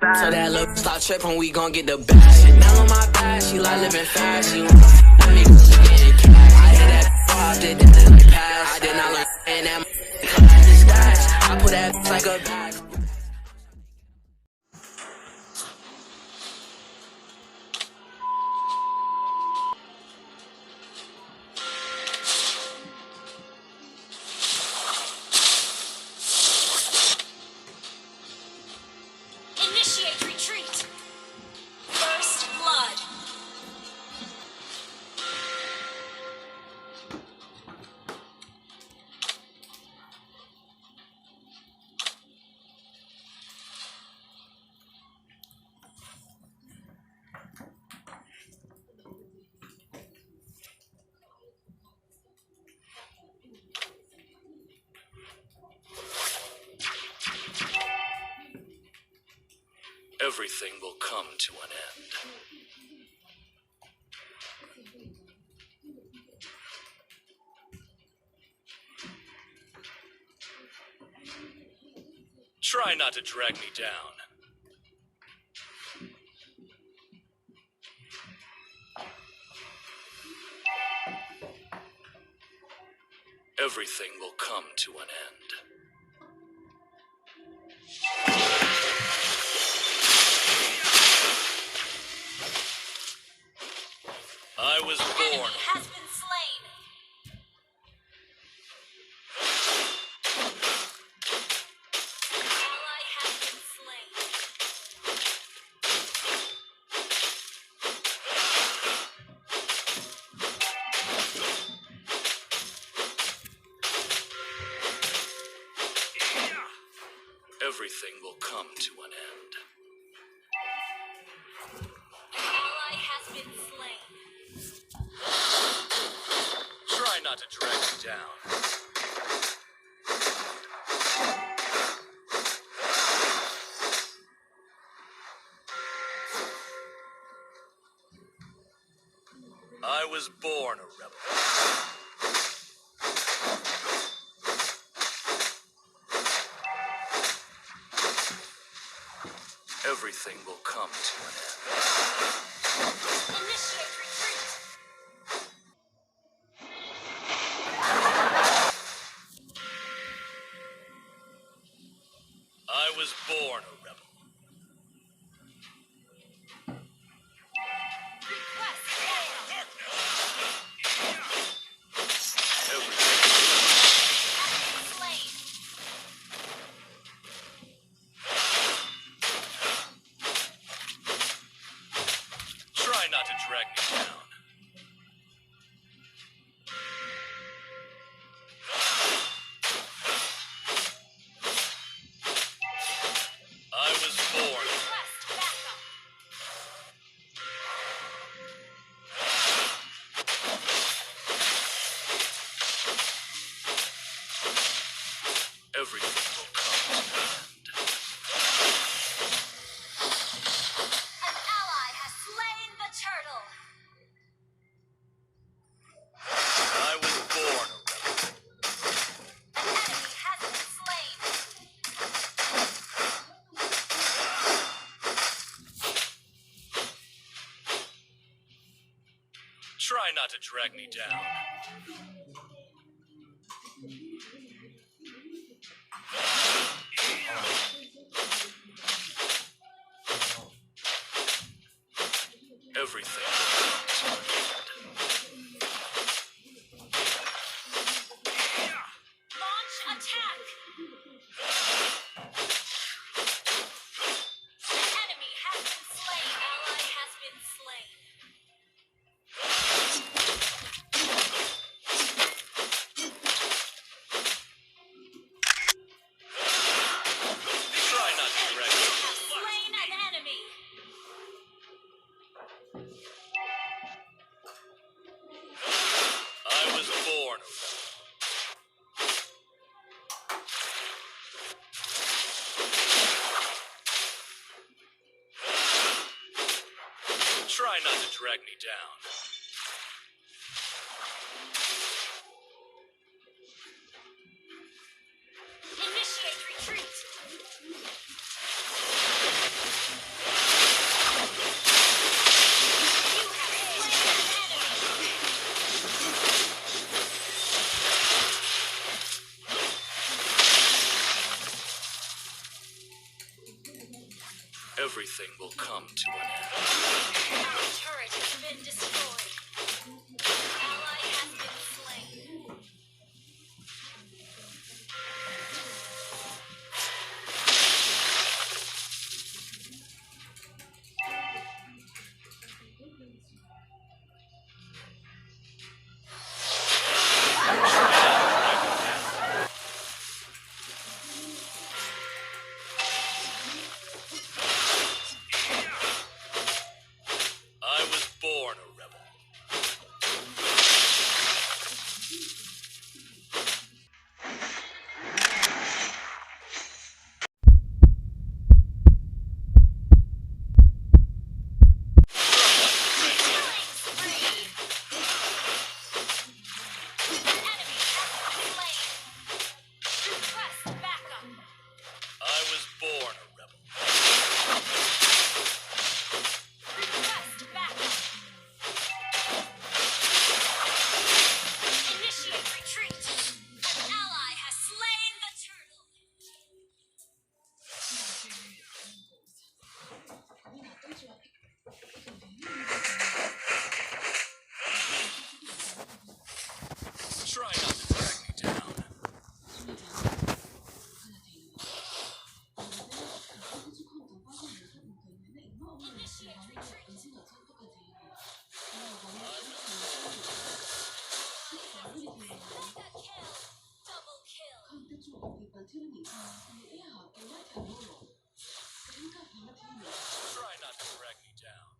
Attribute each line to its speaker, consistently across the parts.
Speaker 1: Tell that little stop tripping, we gon' get the bag. Now on my back, she like living fast. She wanna f with me 'cause she getting cash. I hit that off, did that like pass. I did not learn in that class. I put that like a bag.
Speaker 2: Initiate retreat. First blood.
Speaker 3: Everything will come to an end. Try not to drag me down. Everything will come to an end. I was
Speaker 2: Enemy
Speaker 3: born.
Speaker 2: has been slain. Ally has been slain.
Speaker 3: Everything will come to an end.
Speaker 2: An ally has been slain.
Speaker 3: Try not to drag me down. I was born a rebel. Everything will come to an end.
Speaker 2: Initiate retreat.
Speaker 3: I was born a rebel.
Speaker 2: Request backup.
Speaker 3: Everything.
Speaker 2: Has been slain.
Speaker 3: Try not to drag me down. I was born.
Speaker 2: Request backup.
Speaker 3: Everything will come to an end.
Speaker 2: An ally has slain the turtle.
Speaker 3: I was born a rebel.
Speaker 2: An enemy has been slain.
Speaker 3: Try not to drag me down. Everything will come to an end.
Speaker 2: Launch attack. An enemy has been slain. Ally has been slain.
Speaker 3: Try not to drag me.
Speaker 2: Have slain an enemy.
Speaker 3: I was born a rebel. Try not to drag me down.
Speaker 2: Initiate retreat.
Speaker 3: Everything will come to an end.
Speaker 2: Our turret has been destroyed. Ally has been slain.
Speaker 3: I was born a rebel.
Speaker 2: Killing spree. An enemy has been slain. Request backup.
Speaker 3: I was born a rebel.
Speaker 2: Request backup. Initiate retreat. An ally has slain the turtle.
Speaker 3: Try not to drag me down.
Speaker 2: Initiate retreat. Mega kill. Double kill.
Speaker 3: Try not to drag me down.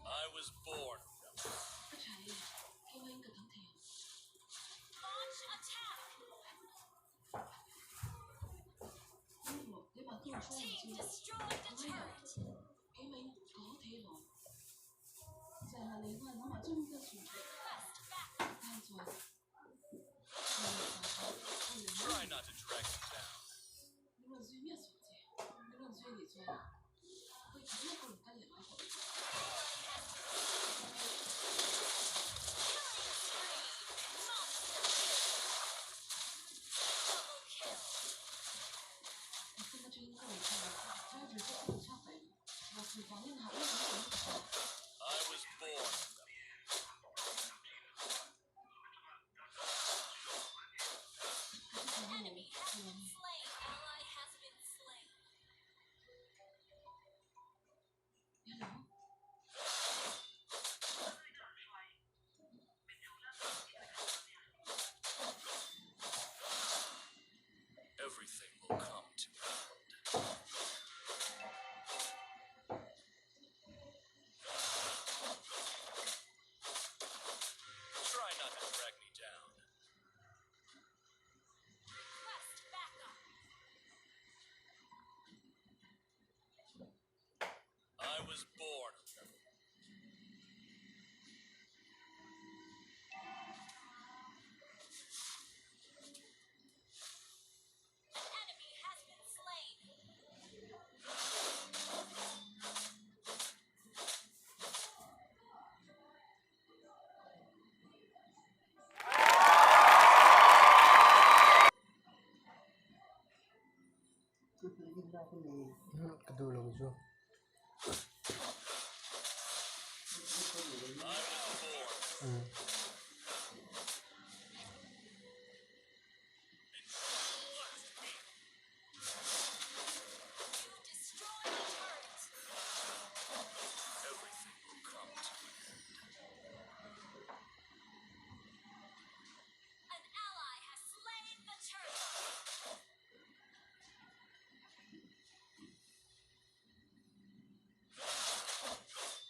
Speaker 3: I was born a rebel.
Speaker 2: Launch attack. Your team destroyed a turret. Request backup.
Speaker 3: Try not to drag me down.
Speaker 2: Killing spree. Monster kill. Double kill.
Speaker 3: I was born a rebel.
Speaker 2: Enemy has been slain. Ally has been slain.
Speaker 3: Everything will come to an end. Try not to drag me down.
Speaker 2: Request backup.
Speaker 3: I was born a rebel.
Speaker 2: An enemy has been slain.
Speaker 4: Kadulog jo.
Speaker 3: I was born a rebel.
Speaker 2: You destroyed a turret.
Speaker 3: Everything will come to an end.
Speaker 2: An ally has slain the turtle.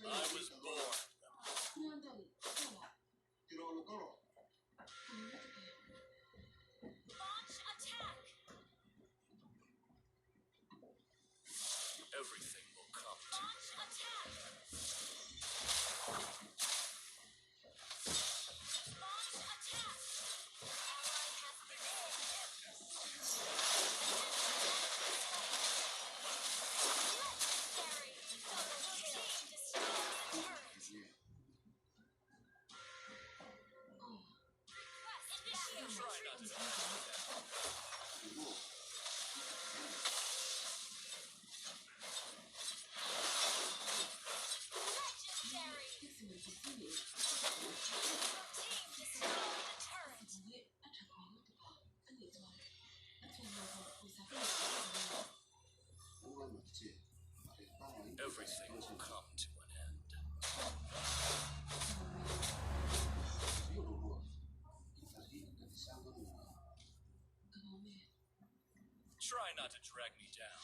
Speaker 3: I was born a rebel.
Speaker 2: Team destroyed a turret.
Speaker 3: Everything will come to an end. Try not to drag me down.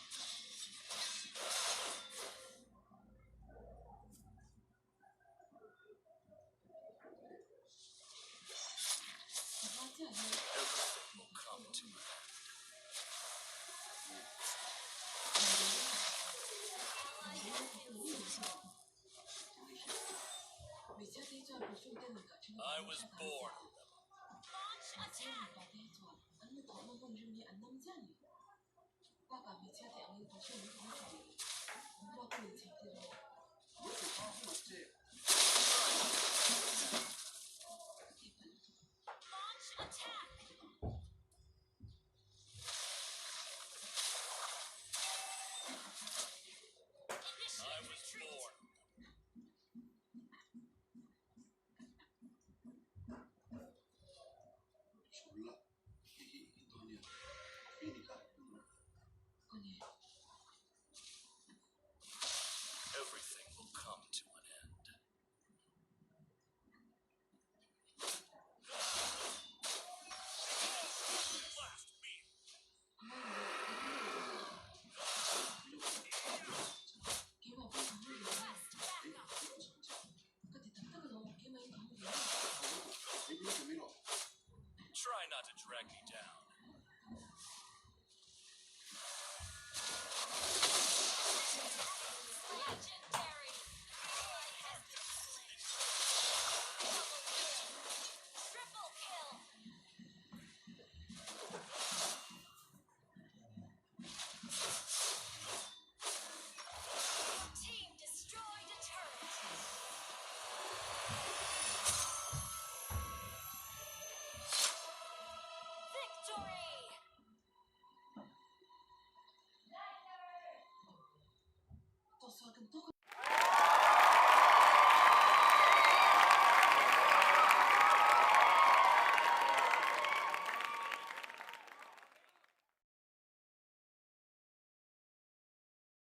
Speaker 3: Everything will come to an end. I was born a rebel.
Speaker 2: Launch attack.